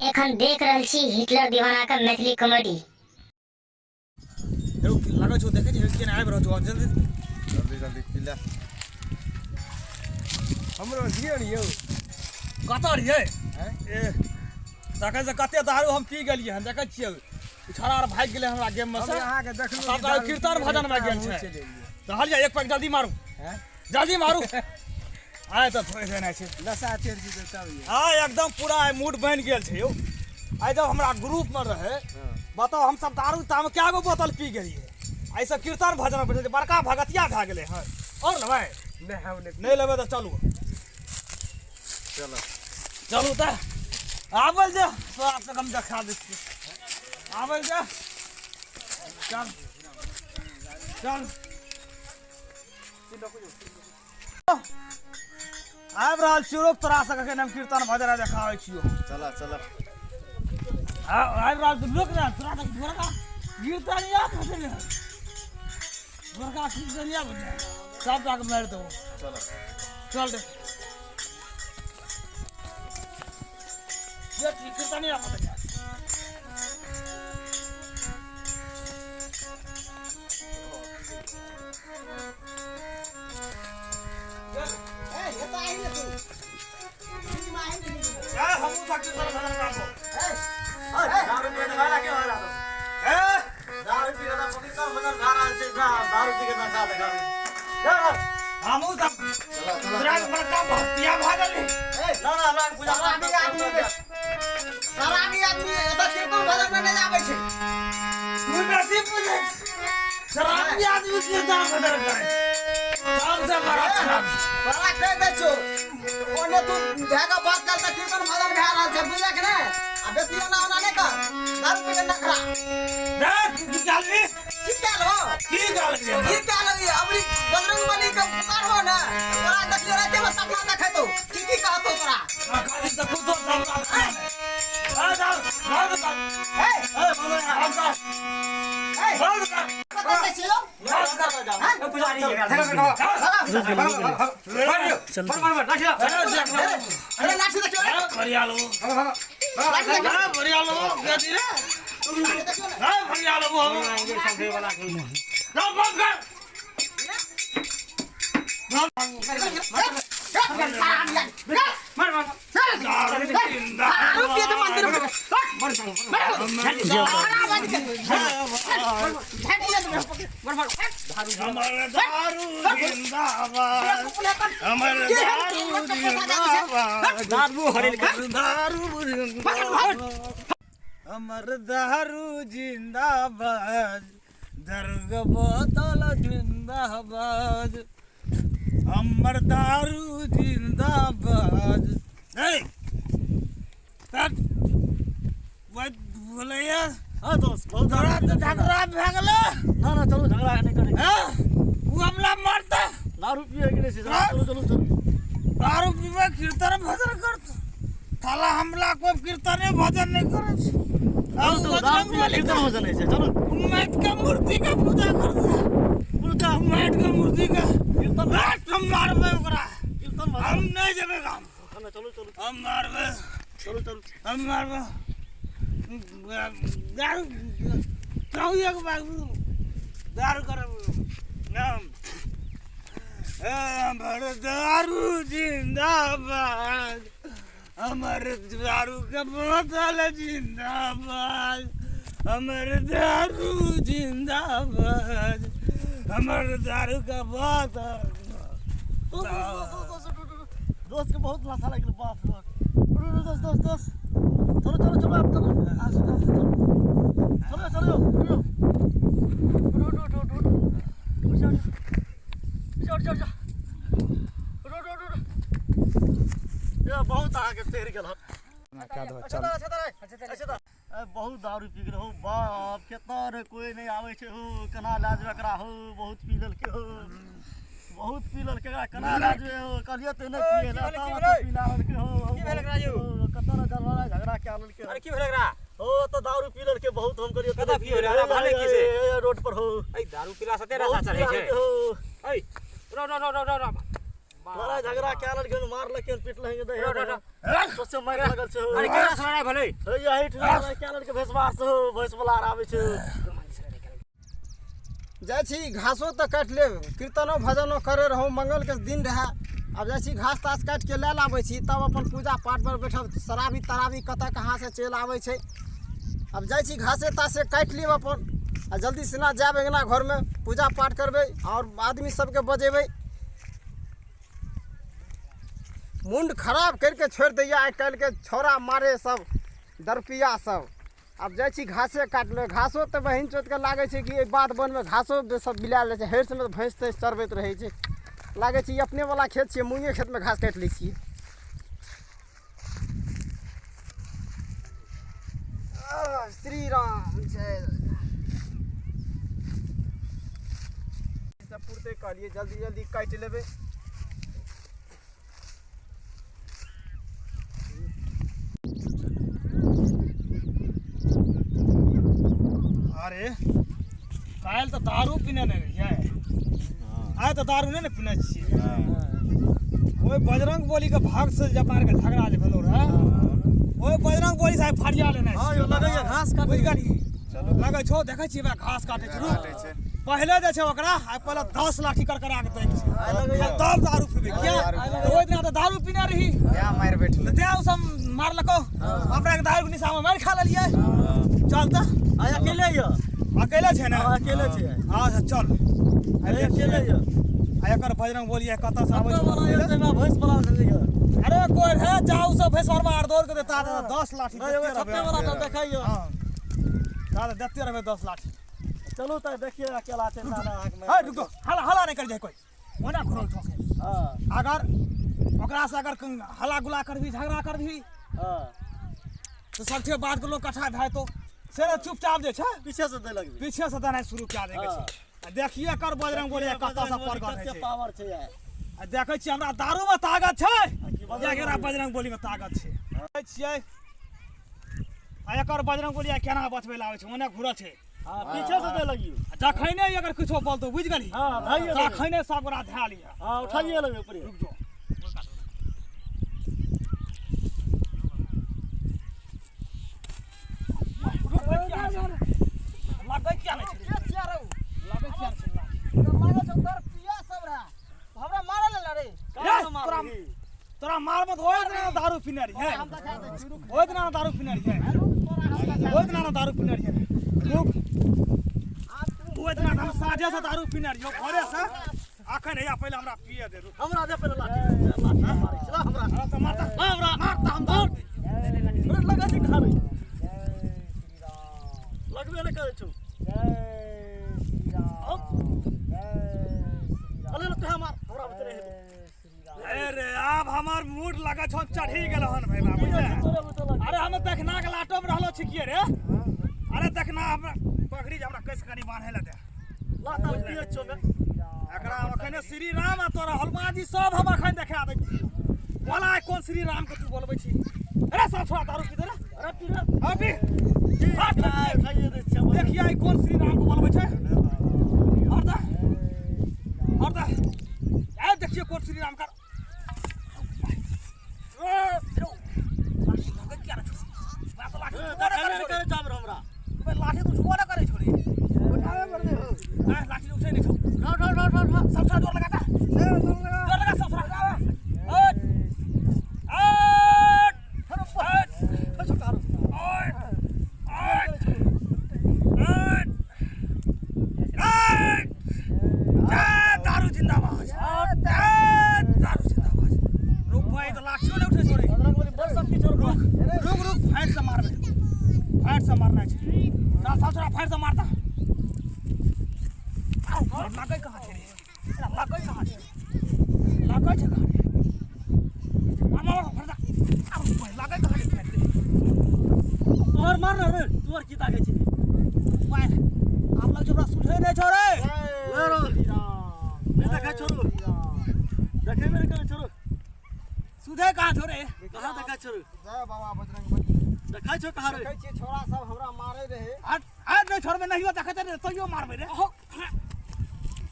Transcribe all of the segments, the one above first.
एखन देख रहल छी हिटलर दीवाना के मैथिली कॉमेडी। हेउ की लागै छौ देखै छी केना आबि रहल छौ जल्दी जल्दी जल्दी पी ले हमरो दियौ ने यौ कतऽ रहियै आँय? ए तखन से कते दारू हम पी गेलियै हन देखै छियै ई छौड़ा आर भागि गेलै हमरा गेम मे हम से अहाँके देखलहुँ सब कि दारू कीर्तन पी भजन मे गेलियै, गेल हमहूँ छै। चलि एलियै। तऽ हलियै एक पैक जल्दी मारू आँय? जल्दी मारू आइ तऽ थोड़े देनाइ छै नशा चढ़ि जेतै तब यौ आइ एकदम पूरा आइ मूड बनि गेल छै यौ आइ जब हमरा ग्रुपमे रहै बताउ हमसब दारू तामे कए गो बोतल पी गेलियै आइ सब कीर्तन भजन बैठल छै बड़का भगतिया भए गेलै हन आओर लेबै नहि हम नहि नहि लेबै तऽ चलू चलो चलू तऽ आबल जे तोरा सबके हम देखा दै छियै आबल जे चल चल आबि रहल छियौ रोक तोरा सबके एखन हम कीर्तन भजन देखाबै छियौ चल चल आबि रहल छी रुक ना तोरा तऽ बड़का कीर्तनिया भजन बड़का कीर्तनिया भजन सब जाके मारि देबो चल चल रे ये कीर्तनिया भजन हमहूँ सब तोरा बड़का भक्तिया भए गेलै शराबी आदमी एतऽ कीर्तन भजन में नहि आबै छै तू बेसी बुझै छी। शराबी आदमी कीर्तन भजन करै छै। सबसे बड़ा शराबी तोरा कहि दै छौ ओने तू भए कऽ बात कर तऽ कीर्तन भजन भए रहल छै बुझलक कि नहि आ बेसी एना ओना नहि कर दारू पी के नखरा देख की कहलही की कहलो की कहलही हमरा? की कहलो अबरी बजरंग बली के पुकारबो ने तऽ तोरा देखियो राते में सपना देखेतौ की की कहतौ तोरा खाली तऽ कुतो सब ए दारू दारू कर ए ए बोलो हम कर ए बंद कर कतऽ से छियौ अरे लाठी देखियो रे बढ़िया लो लाठी देखियो बढ़िया लो गदी रे लाठी देखियो ने बढ़िया लो हम ना बंद कर दारू पिए तऽ मंदिर में हमर दारू जिंदाबाद हमर दारू जिंदाबाद दारू जिंदाबाद हमर दारू जिंदाबाद दर्ग बोतल जिंदाबाद हमर दारू जिंदाबाद नहीं बोलैया हाँ दोस्त बहुत तोरा तऽ झगड़ा भए गेलै ना ना चलू झगड़ा नहीं करे हैं उ हमला मारता दारू पिए के नहीं चलू चलू चलू दारू पीबै कीर्तन भजन करत साला हमला कोइ कीर्तने भजन नहि करै छै आ उ चलू दारू बजरंग पिए बली कीर्तन भजन होइ छै चलू माटि के मूर्ति के पूजा करता पुरका माटि के मूर्ति के कीर्तन लास्ट हम मारबै ओकरा कीर्तन भजन हम नहि जेबै गाम ना चलू चलू हम मारबै चलू चलू हम मारबै दारू कहू एक बार दारू करब नाम हमर दारू जिंदाबाद हमर दारू के बोतल जिंदाबाद हमर दारू जिंदाबाद हमर दारू के बोतल दोस्त के बहुत नशा लागि गेल बाप रे बाप रुक दोस्त दोस्त दोस्त चलो चलो चलो आप चलो आसु आसु चलो चलो चलो रुको रुको रुको रुको रुको उठ जा उठ जा रुक रुक रुक ये बहुत अहाँके चढ़ि गेल हन अच्छा दा अच्छा दा अच्छा दा बहुत दारू पी गेल हो बाप केतना रे कोई नहीं आबै छै हो केना लए जेबै एकरा हो बहुत पी लेलकै हो बहुत पी लेलकै एकरा केना लए जेबै हो कहलियै तऽ नहि पियै लए तब एते पी लेलकै हो की भेल एकरा यौ? कतऽ ने झगड़ा झगड़ा कए लेलकै अरे की भेल एकरा हो तऽ दारू पी लेलकै बहुत हम कहलियै कतऽ पियै रहै? अरे भाले की से? रोड पर हो ऐ दारू पीला से तेरा बहुत सा पी चढ़ै छै लेलकै हो ऐ रो रो रो रो रो लड़ाई झगड़ा कए लेलकै, मारलकै, पिटलकै, दहे सोचे मारि लागल छै। अरे केकरा से लड़ाइ भेलै? हे यही ठिना लड़ाई कए लेलकै, भैंसबा से हो, भैंसवला आर आबै छै। जाइ छी घासो तऽ काटि लेब, कीर्तनो भजनो करे रहूँ, मंगलके दिन रहए। आब जाइ छी घास तास काटिके लए लाबै छी, तब अपन पूजा पाठ पर बैठब। शराबी तराबी कतऽ कहाँसँ चलि आबै छै। आब जाइ छी घासे तासे काटि लेब अपन आ जल्दी सिना जायब अङ्गना घरमे पूजा पाठ करबै आओर आदमी सबके बजेबै। मुण्ड खराब करिके छोड़ि दैए आइ काल्हिके छौड़ा मारे सब दरपिया सब। आब जाइ छी घासे काटि घासो तऽ बहिन चोतके लागै छै कि एहि बाध बनमे घासो सब बिलायल जाइ छै। हरि समय तऽ भैंस तैंस चरबैत रहै छै। लागै छै ई अपनेवला खेत छियै, मूँगे खेतमे घास काटि लै छियै। श्री राम जय सब पुरते कहलियै जल्दी जल्दी काटि लेबै। अरे काल्हि तऽ दारू पीने नहि रहियै, आइ तऽ दारू नहि ने पीने छियै। ओहि बजरंग बोलीके भाग से जे अपना आरके झगड़ा जे भेलो रहए, ओहि बजरंग बोली से आइ फरिया लेने हँ यौ, लगैया घास काटै। बुझि गेलही? लगै छौ देखै छियै बा घास काटै छै। रुक, पहिले जे छै ओकरा आइ पहिले 10 लाठी करकरा के दैके छै, आ तब दारू पीबै। किया तऽ ओहि दिना तऽ दारू पीने रही, मारि बैठलै, तें ओ सब मारलको। अपना के दारू के निशा मे मारि खा लेलियै। चल तऽ आइ अकेले यऽ। अकेले छै ने? हँ, अकेले छै। अच्छा चल, आइ अकेले यऽ। आ एकर बजरंग बोलिए कतऽ से आबै कतऽ वाला छै? यऽ ताहिमे भैंस वाला यऽ। अरे कोइ रे जाउ सब भैंसवरवा आर दौड़ के देता 10 लाठी। नहि, एगो देते छत्ते रहबै। वाला तऽ देखैयौ। हँ, ता तऽ देते रहबै 10 लाठी। चलू तऽ देखियौ अकेला छै साला अहाँके है रुक जो, हल्ला हल्ला नहि कर जाय कोइ, ओना घुरल ठोके। हँ। अगर ओकरा से अगर हल्ला गुल्ला करबी, झगड़ा करबी, हँ, तऽ सबठे बात के लोग इकट्ठा भए तो से ने चुपचाप जे छै पीछे से दै लगबी, पीछे से देनाइ शुरू कए दैके छै। आ देखिए कर बजरंग बोलिए कतऽ से प्रगट होइ कते छै। पावर छै यार। आ देखै छियै हमरा दारूमे ताकत छै की या एकरा बजरंग बोलीमे ताकत छै। देखै छियै आ एकर बजरंग बोलिया केना बचबै लए आबै छै, ओने घुरल छै। हँ, पीछे से दै लगियौ। आ जखने अगर किछो बोलतौ, बुझि गेलही? हँ, धाइए लेबै। तखने सब गोरा धए लिअ। हँ, उठाइए लेबै ऊपरे। रुक जो। रुक, किया नहि छै? लगै किया नहि छै? लगै किया नहि छै? हमरा मारल रे। रे, तोरा तोरा मारबो तऽ ओहि दिना दारू पीने रहियै, ओहि दिना दारू पीने रहियै, ओहि दिना दारू पीने रहियै। रुक, ओहि दिना हम साँझे से दारू पीने रहियौ, भोरे से। अखन हैया पहिले हमरा पिए दे, रुक। हमरा दे पहिले लाठी, लाठी मारै छै। ला हमरा। हमरा तऽ मारता। ला हमरा। मारता हम दारू। अरे लगा छै कहाँ रे? लगबे नहि करै छौ। अरे ला तोहे मार, हमरा बचने हेतौ। अरे आब हमर मूड लगै छौ चढ़ी गेल हन भाई बाबू, बुझले? तोरे बचल लग। अरे हम देखना के लाटो में रहलो छिकिए रे। अरे देखना हमरा पकड़ी जे हमरा कैस कनी बान्हे ला दे। ला तऽ पियै छौ बे। एकरा हम अखने श्री राम आ तोरा हनुमान जी सब हम अखन देखा दै छी। बोला आइ कोन श्री राम के तू बोलबै छी? अरे सब छोड़ा दारू पी दे रे। अरे पी रे। हाँ पी। हट। उठाइए दै छियै। देखिए आइ कोन श्री राम के बोलबै छै। और दा और दा, ए देखिए कोन श्री राम का। ए लाठी लगै किया नै छौ? मैं तो लाठी छुबो नै देखबे करै नहि छौ रे। करै छौ आब हमरा। बे लाठी तो छुबो नै करै छौ रे। ए लाठी उठै नै छौ। उठा उठा उठा उठा उठा। सब छोड़ा जोर लगा ता, जोर लगा सब छोड़ा। हट हट हट। उठा छौ कारू। हट हट हट हट। जय दारू जिंदाबाद, जय दारू जिंदाबाद। रुक भाई, तो लाठियो नहि उठै छौ रे। बजरंग बली बड़ शक्ति छौ। रुक रुक रुक, फाइट से मारबै, फाइट से मारना छै। चल सब छोड़ा फाइट से मारता। आउ, लगै कहाँ छै रे? एरा लगै कहाँ छै? लगै छै कहाँ रे? मार मार मार, फट जा। आउ भाई, लगै कहाँ छै फाइट रे? तोहर मार रे, तोहर की ताकै छी? भाई, आब लग छै हमरा सुझै नहि छौ रे। ले रो। नहि देखै छौ रो। देखैबे नहि करै छौ रो। सुझै कहाँ छौ रे? कहाँ देखै छौ रो? जय बाबा बजरंग बली। देखै छौ कहाँ रे? देखै छियै छोरा सब हमरा मारे रहे। हट हट, नहि छोड़बै। नहियो देखैत रे तैयो मारबै रे। अहो,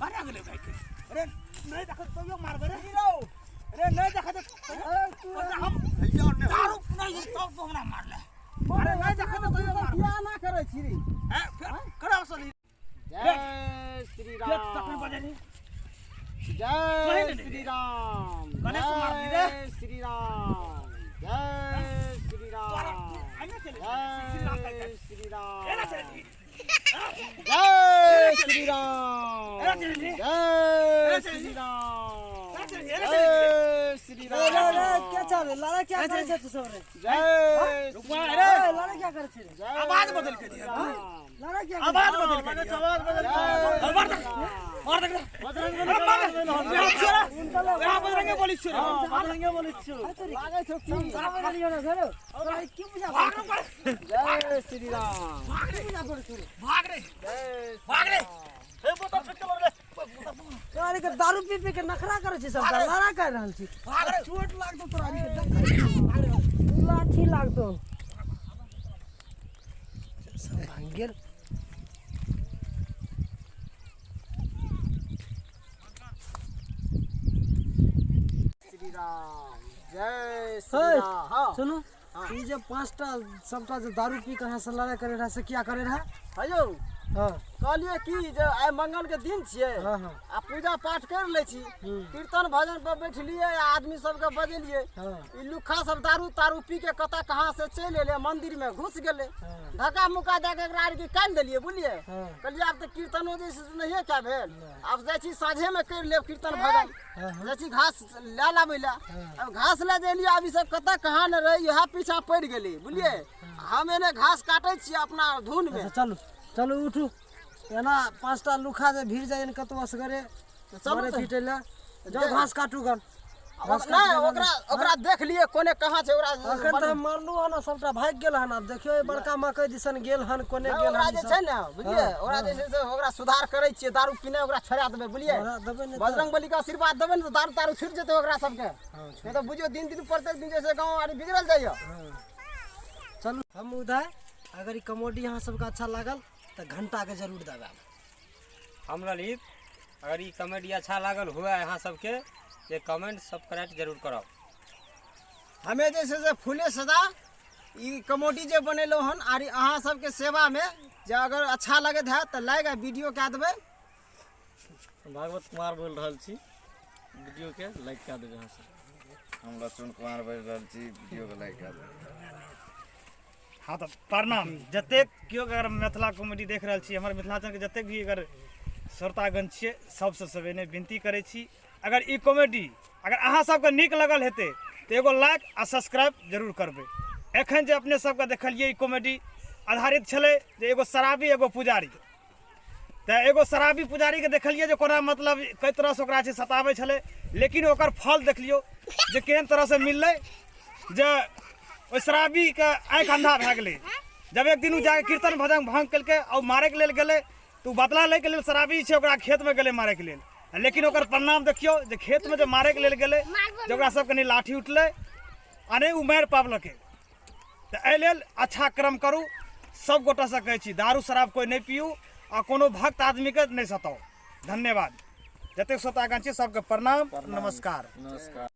कहाँ गेलै भाई के? अरे नहि देखैत तैयो मारबै रे। रे नहीं देखा तो हम दारू नहीं तब तो हमरा मारले। अरे नहीं देखा तो तैयो मारबो। किया ना करै छी रे? हैं, फिर करा असली। जय श्री देख राम। तखन बजेली। जय कही ने श्री राम। गणेश मारली रे। जय श्री राम। जय श्री तोरा राम। आइना चले श्री राम जय का श्री राम। एना चले। जय श्री राम। एना चले। जय एना चले। श्री राम। एना चले, एना चले। जय श्री रे रे राम। क्या चाल लाला, क्या करे छे तू सब रे? जय रुकवा श्री रे। ए, लाला क्या करे छे रे? जय आवाज बदल के दिया। राम। लाला क्या आवाज बदल के दिया। आवाज बदल अरे मार दे, मार दे, अरे मार दे। यहाँ बजरंगे बोली छियो रे। बजरंगे बोलै छियो। लागै छौ की? की पूजा भाग रे, भाग। जय श्री राम। भाग रे, पूजा करे छे रे? भाग रे, जय भाग रे। तोरा के दारू पी पी के नखरा करे छै सब, लड़ा कर रहल छी। भाग रे। चोट लागतो तोरा के, लाठी लागतो। सब भांग गेल। श्री राम। जय श्री हे, राम। हाँ। सुनू, ई जे पांचटा सबटा जे दारू पी के अहाँ से लड़ाई करे रहा से किया करे रहा? हयौ। हाँ। कहलियै की जे आइ मंगल के दिन छियै हाँ, हाँ। आ पूजा पाठ कर लै छी, कीर्तन भजन पर बैठलियै आ आदमी सबके बजेलियै। हाँ। ई लुखा सब दारू तारू पी के कतऽ कहाँ से चलि एलै, मंदिर में घुस गेलै। हाँ। धक्का मुक्का दए के एकरा आरके काटि देलियै, बुझलियै? हाँ। कहलियै आब तऽ कीर्तनो जे छै से नहिये कए भेल, आब जाइ छी साँझे में करि लेब कीर्तन भजन। हाँ, हाँ। जाइ छी घास लए लाबै लए। हाँ। आब घास लए जे एलियै, आब ई सब कतऽ कहाँ ने रहै, इएह पीछा पड़ि गेलै, बुझलियै? हम एने घास काटै छियै अपना धुन में। अच्छा, चलू चलू उठू। एना पांचटा लुखा जे भीड़ जाय कतौ असगरे चलू मारे तऽ। पीटे लए जाउ, घास काटू गन। घास नहि काटि ओकरा ओकरा देख लियै कोने कहाँ छै ओकरा। अखन तऽ हम मारलू हन आ सबटा भागि गेल हन। आब देखियौ ई बड़का मकई दिसन गेल हन, कोने नहि, गेल ओकरा हन जे ई छै सब। ने, बुझलियै? ओकरा जे छै से ओकरा सुधार करै छियै, दारू पीनाइ ओकरा छोड़ा देबै, बुझलियै? छोड़ा देबै नहि तऽ- बजरंग बली के आशीर्वाद देबै ने तऽ दारू तारू छुटि जेतै ओकरा सबके। नहि तऽ बुझियौ दिन दिन प्रत्येक दिन जे छै गाँव आर बिगड़ल जाइए। चलू हम उदय, अगर ई कॉमेडी अहाँ सबके अच्छा लागल तऽ घंटा के जरूर दबायब। हम ललित, अगर ई कॉमेडी अच्छा लागल हुए अहाँ सबके जे कमेंट सब्सक्राइब जरूर करब। हमे जे छै से फूले सदा ई कॉमेडी जे बनेलहुँ हन आर अहाँ सबके सेवामे, जे अगर अच्छा लगैत हैत तऽ लाइक आ वीडियो कए देबै। भागवत कुमार बोल रहल छी, वीडियो के लाइक कए देबै अहाँ सब। हम लक्ष्मण कुमार बाजि रहल छी, वीडियो के लाइक कए देबै। हाँ तऽ प्रणाम। जतेक केओ अगर मिथिला कॉमेडी देख रहल छी, हमर मिथिलाञ्चलके जतेक भी अगर श्रोतागण छियै, सबसँ सविनय विनती करै छी, अगर ई कॉमेडी अगर अहाँ सबके नीक लगल हेतै तऽ एगो लाइक आ सब्सक्राइब जरूर करबै। एखन जे अपने सबके देखलियै ई कॉमेडी आधारित छलै जे एगो शराबी एगो पुजारी, तऽ एगो शराबी पुजारीके देखलियै जे कोना मतलब कई तरहसँ ओकरा छै सताबै छलै, लेकिन ओकर फल देखलियौ जे केहन तरहसँ मिललै जे ओहि शराबीके आँखि अन्धा भए गेलै। जब एक दिन ओ जाके कीर्तन भजन भंग केलकै आ ओ मारैके लेल गेलै तऽ ओ बदला लैके लेल शराबी छै ओकरा खेतमे गेलै मारैके लेल, लेकिन ओकर परिणाम देखियौ जे खेतमे जे मारैके लेल गेलै जे ओकरा सबके नहि लाठी उठलै आ नहि ओ मारि पाबलकै। तऽ एहि लेल अच्छा क्रम करू, सब गोटासँ कहै छी दारू शराब कोइ नहि पियू आ कोनो भक्त आदमीके नहि सताउ। धन्यवाद। जतेक श्रोतागण छी सबके प्रणाम, नमस्कार। नमस्कार।